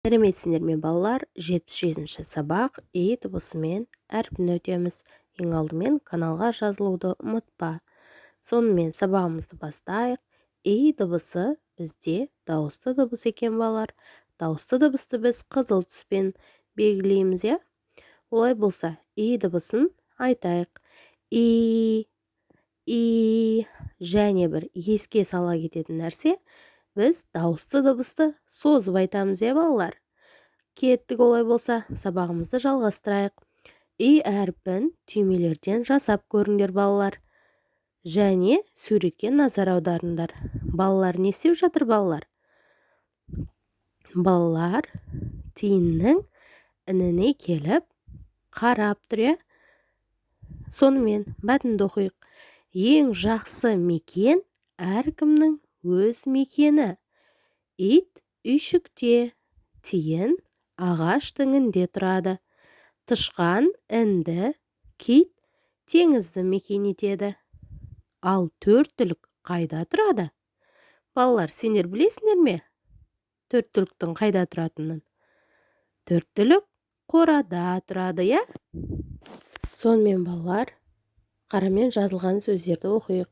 Сәлеметсіңдер ме, балалар? 77-сабақ, и дыбысымен әрпін өтеміз. Ең алдымен каналға жазылуды ұмытпа. Сонымен, сабағымызды бастайық. И дыбысы бізде дауысты дыбыс екен, балалар. Дауысты дыбысты біз қызыл түспен белгілейміз, иә? Олай болса, и дыбысын айтайық: и, и. Және бір еске сала кететін нәрсе: біз дауысты дыбысты созып айтамыз, иә, балалар? Кеттік, олай болса, сабағымызды жалғастырайық. И әрпін түймелерден жасап көріңдер, балалар, және суретке назар аударыңдар. Балалар не істеп жатыр? Балалар тиіннің ініне келіп қарап тұр, иә? Сонымен, мәтінді оқиық. Ең жақсы мекен әркімнің өз мекені. Ит үйшікте, тиін ағаш діңінде тұрады, тышқан інді, кит теңізді мекен етеді. Ал төрт түлік қайда тұрады? Балалар, сендер білесіңдер ме төрт түліктің қайда тұратынын? Төрт түлік қорада тұрады, иә? Сонымен, балалар, қарамен жазылған сөздерді оқиық: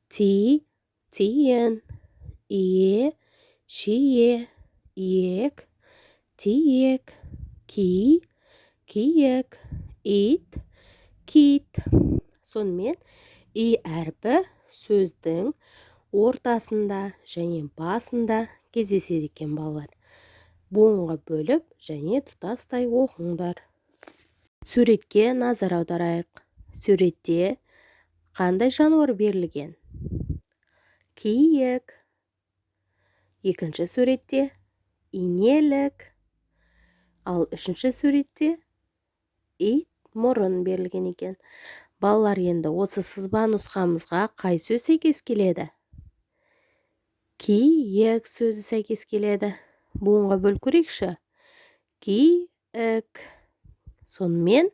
ти, тиін, ие, шие, иек, тиек, ки, киік, ит, кит. Сонымен, и әрпі сөздің ортасында және басында кездеседі екен. Балалар, буынға бөліп және тұтастай оқыңдар. Суретке назар аударайық. Суретте қандай жануар берілген? Киік. Екінші суретте инелік, ал үшінші суретте ит мұрын берілген екен. Балалар, енді осы сызба нұсқамызға қай сөз сәйкес келеді? Киік сөзі сәйкес келеді. Буынға бөліп көрейікші: ки-ік. Сонымен,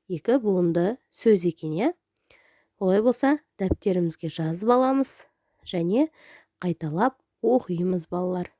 екі буынды сөз екен, иә? Олай болса, дәптерімізге жазып аламыз және қайталап оқимыз, балалар.